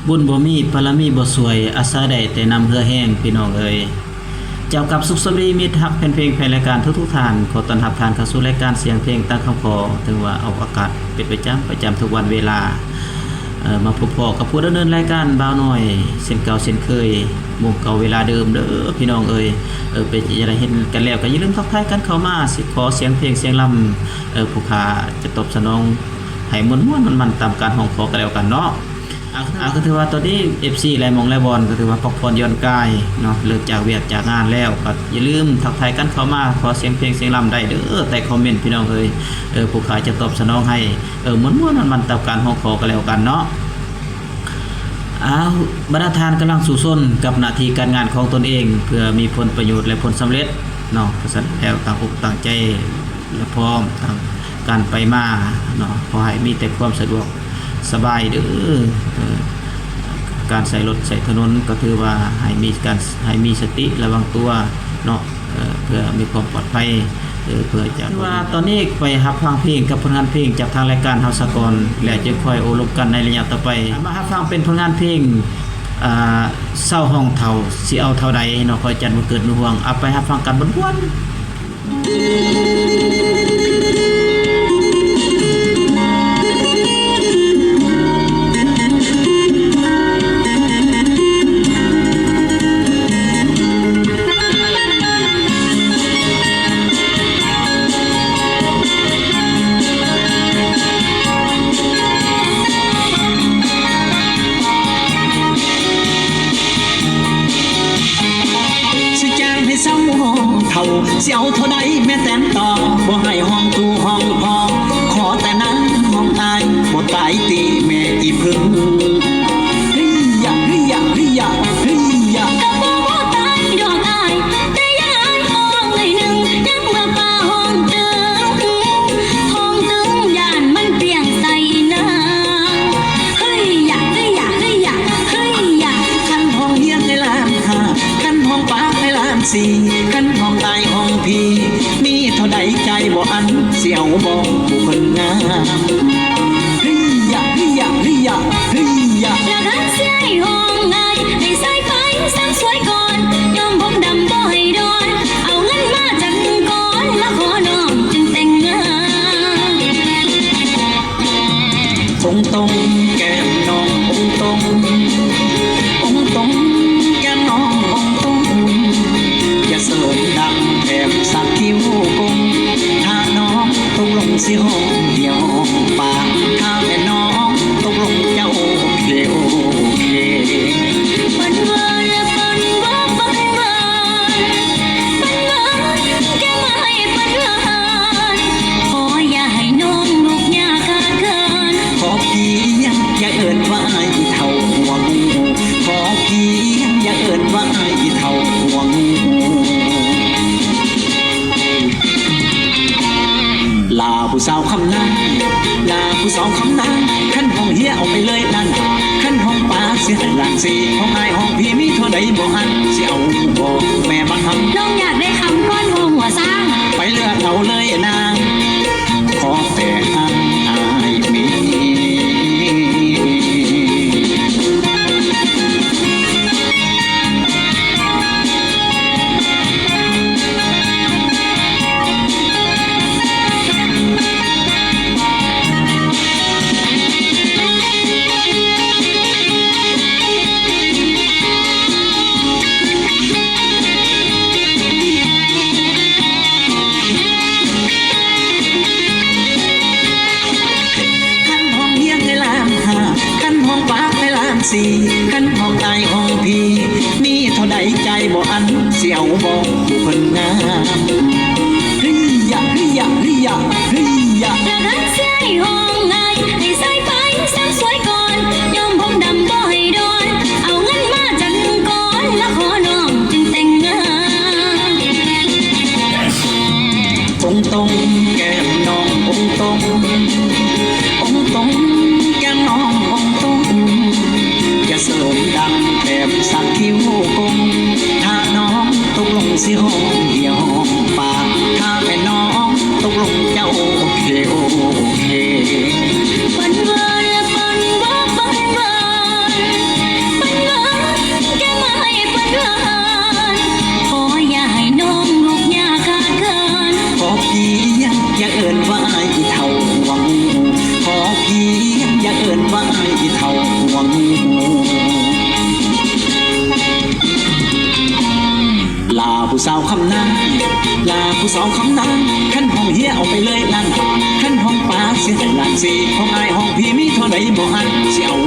ບຸນບໍ່ມີ ບາລະມີບໍ່ຊ່ວຍ ອາໄສໄດ້ແຕ່ນ້ຳເຫື່ອແຮງ ພີ່ນ້ອງເອີຍ. ເຈົ້າ ກັບສຸກສະຫວັດດີ ມິດຮັກແຟນເພງແຟນລາຍການທຸກໆທ່ານ, ຂໍຕ້ອນຮັບທ່ານເຂົ້າສູ່ລາຍການສຽງເພງຕາມຄຳຂໍ ເຖິງວ່າອອກອາກາດເປັນປະຈຳ ປະຈຳທຸກວັນເວລາ. ເອີ ມາພົບພໍ້ກັບຜູ້ດຳເນີນລາຍການບ່າວນ້ອຍ ເຊັ່ນເກົ່າເຊັ່ນເຄີຍ ໂມງເກົ່າເວລາເດີມເດີ ພີ່ນ້ອງເອີຍ. ເອີ ເປັນຈັ່ງໃດ ເຫັນກັນແລ້ວກໍຢ່າລືມທັກທາຍກັນເຂົ້າມາ ຊິຂໍສຽງເພງສຽງລຳ ເອີ ຜູ້ຂ້າຈະຕອບສະໜອງໃຫ້ມ່ວນໆ ມັນໆ ຕາມການຮ້ອງຂໍກັນແລ້ວກັນເນາະ. ອາ ອາ ກໍຖືວ່າຕອນນີ້ ເອັຟຊີ ຫຼາຍໝ່ອງຫຼາຍບ່ອນກໍຖືວ່າພັກຜ່ອນຢ່ອນກາຍເນາະ, ເລີກຈາກວຽກຈາກງານແລ້ວ ກໍຢ່າລືມທັກທາຍກັນເຂົ້າມາ ຂໍສຽງເພງສຽງລຳໄດ້ເດີ ໃຕ້ຄອມເມັນ ພີ່ນ້ອງເອີຍ. ເອີ ຜູ້ຂ້າຈະຕອບສະໜອງໃຫ້ ເອີ ມ່ວນໆ ມັນໆ ຕາມການຮ້ອງຂໍກັນແລ້ວກັນເນາະ. ອ້າວ ບັນດາທ່ານກຳລັງສູ້ຊົນກັບໜ້າທີ່ການງານຂອງຕົນເອງ ເພື່ອມີຜົນປະໂຫຍດ ແລະ ຜົນສຳເລັດເນາະ, ເພາະສະນັ້ນແລ້ວ ຕັ້ງອົກຕັ້ງໃຈ ແລະ ພ້ອມທັງການໄປມາເນາະ, ຂໍໃຫ້ມີແຕ່ຄວາມສະດວກສະບາຍເດີ. ເອີ ການໃຊ້ລົດໃຊ້ຖະໜົນກໍຖືວ່າໃຫ້ມີການ ໃຫ້ມີສະຕິລະວັງຕົວເນາະ, ເອີ ເພື່ອມີຄວາມປອດໄພ ເອີ ເພື່ອຈະ ຖືວ່າຕອນນີ້ໄປຮັບຟັງເພງກັບຜົນງານເພງຈາກທາງລາຍການເຮົາສາກ່ອນ ແລ້ວຈຶ່ງຄ່ອຍໂອ້ລົມກັນໃນໄລຍະຕໍ່ໄປ. ມາຮັບຟັງເປັນຜົນງານເພງ ອ່າ ເຊົາຫ້ອງເຖົ້າ ຊິເອົາເທົ່າໃດເນາະ, ຂໍໃຫ້ຈັນ ວັນເກີດ ໜູ່ຫ່ວງ. ເອົາ ໄປຮັບຟັງກັນມ່ວນໆ. ຊິຈ້າງໃຫ້ເຊົາຫ້ອງເຖົ້າ ຊິເອົາເທົ່າໃດແມ່ແຕນຕອບ, ບໍ່ໃຫ້ຫ້ອງຕູ້ຫ້ອງພໍ່ ຂໍແຕ່ນາງຫ້ອງອ້າຍ ບໍ່ຕາຍຕິແມ່ອີ່ເຜິ້ງ. ເຮີ້ຍຢະ ເຮີ້ຍຢະ ເຮີ້ຍຢະ ເຮີ້ຍຢະ ກໍບໍ່ ບໍ່ຕາຍດອກອ້າຍ ແຕ່ຢ້ານອ້າຍຮ້ອງໜ້ອຍໜຶ່ງ ຍັງເມືອປ່າຫ້ອງຕຶງ ຫ້ອງຕຶງ ຢ້ານມັນປ່ຽງໃສ່ນາງ. ເຮີ້ຍຢະ ເຮີ້ຍຢະ ເຮີ້ຍຢະ ເຮີ້ຍຢະ ຄັນຫ້ອງຮຽນໃຫ້ລ້ານຫ້າ ຄັນຫ້ອງປາກໃຫ້ລ້ານສີ່ ຄັນຫ້ອງອ້າຍຫ້ອງພີ່ ມີເທົ່າໃດຈ່າຍບໍ່ອັນ ຊິເອົາບໍ່ຜູ້ຄົນງາມ. ເຮີ້ຍຢະ ເຮີ້ຍຢະ ເຮີ້ຍຢະ ເຮີ້ຍຢະ ລະຄັນຊິໃຫ້ຫ້ອງອ້າຍ ໃຫ້ຊາຍໄປສັກສວຍກ່ອນ ຍ້ອມຜົມດຳບໍ່ໃຫ້ດອນ ເອົາເງິນມາຈັກກ້ອນ ມາຂໍນ້ອງຈຶ່ງແຕ່ງງານ. ອົງຕົງແກ້ມນ້ອງອົງຕົງ ອົງຕົງແກ້ມນ້ອງອົງຕົງ ຢ່າເສີມດັງແຖມສັກຄິ້ວກົງ ຖ້ານ້ອງຕົກລົງຊິຮ້ອງຮຽວປາກ ຖ້າແມ່ນນ້ອງຕົກລົງເຈົ້າໂອເຄ ໂອເຄ. ປັນຫວານລະປັນບໍ່ປັນຫວານ ປັນຫວານແກ້ມອ້າຍປັນຫວານ ຂໍຢ່າໃຫ້ນ້ອງທຸກຍາກຂາດເຂີນ ຂໍພຽງຢ່າເອີ້ນວ່າອ້າຍເຖົ້າຫົວງູ ຂໍພຽງຢ່າເອີ້ນວ່າອ້າຍເຖົ້າຫົວງູ. ລາຜູ້ສາວຄຳນາ ລາຜູ້ສາວຄຳນາ ຄັນຫ້ອງເຮຍເອົາໄປເລີຍລ້ານຫ້າ ຄັນຫ້ອງປາກຊິໃຫ້ລ້ານສີ່ ຫ້ອງອ້າຍຫ້ອງພີ່ມີເທົ່າໃດບໍ່ອັນ ຊິເອົາບໍ່ແມ່ບັກຫຳ ນ້ອງຢາກໄດ້ຄຳກ້ອນຫ້ອງຫົວຊ້າງ ໄປເລືອກເອົາເລີຍນາງ ຂໍແຕ່ອ້າຍມີ. ຄັນຫ້ອງຮຽນໃຫ້ລ້ານຫ້າ ຄັນຫ້ອງປາກໃຫ້ລ້ານສີ່ ຄັນຫ້ອງອ້າຍຫ້ອງພີ່ ມີເທົ່າໃດຈ່າຍບໍ່ອັນ ຊິເອົາບໍ່ຜູ້ຄົນງາມ. ເຮີ້ຍຢະ ເຮີ້ຍຢະ ເຮີ້ຍຢະ ເຮີ້ຍຢະ ລະຄັນຊິໃຫ້ຫ້ອງອ້າຍ ໃຫ້ຊາຍໄປສັກສວຍກ່ອນ ຍ້ອມຜົມດຳບໍ່ໃຫ້ດອນ ເອົາເງິນມາຈັກກ້ອນ ມາຂໍນ້ອງຈຶ່ງແຕ່ງງານ. ອົງຕົງແກ້ມນ້ອງອົງຕົງ ອົງຕົງແກ້ມນ້ອງອົງຕົງ ຢ່າເສີມດັງແຖມສັກຄິ້ວກົງ ຖ້ານ້ອງຕົກລົງຊິຮ້ອງຮຽວປາກ ຖ້າແມ່ນນ້ອງຕົກລົງເຈົ້າໂອ ຜູ້ສາວຄຳນາງ ລາຜູ້ສາວຄຳນາງ ຄັນຮ້ອງເຮຍເອົາໄປເລີຍລ້ານຫ້າ ຄັນຮ້ອງປາເສຍໃຫ້ລ້ານສີ່ ຂອງອ້າຍຮ້ອງພີມີເທົ່າໃດບໍ່ອັ້ນ ຊິເອົາ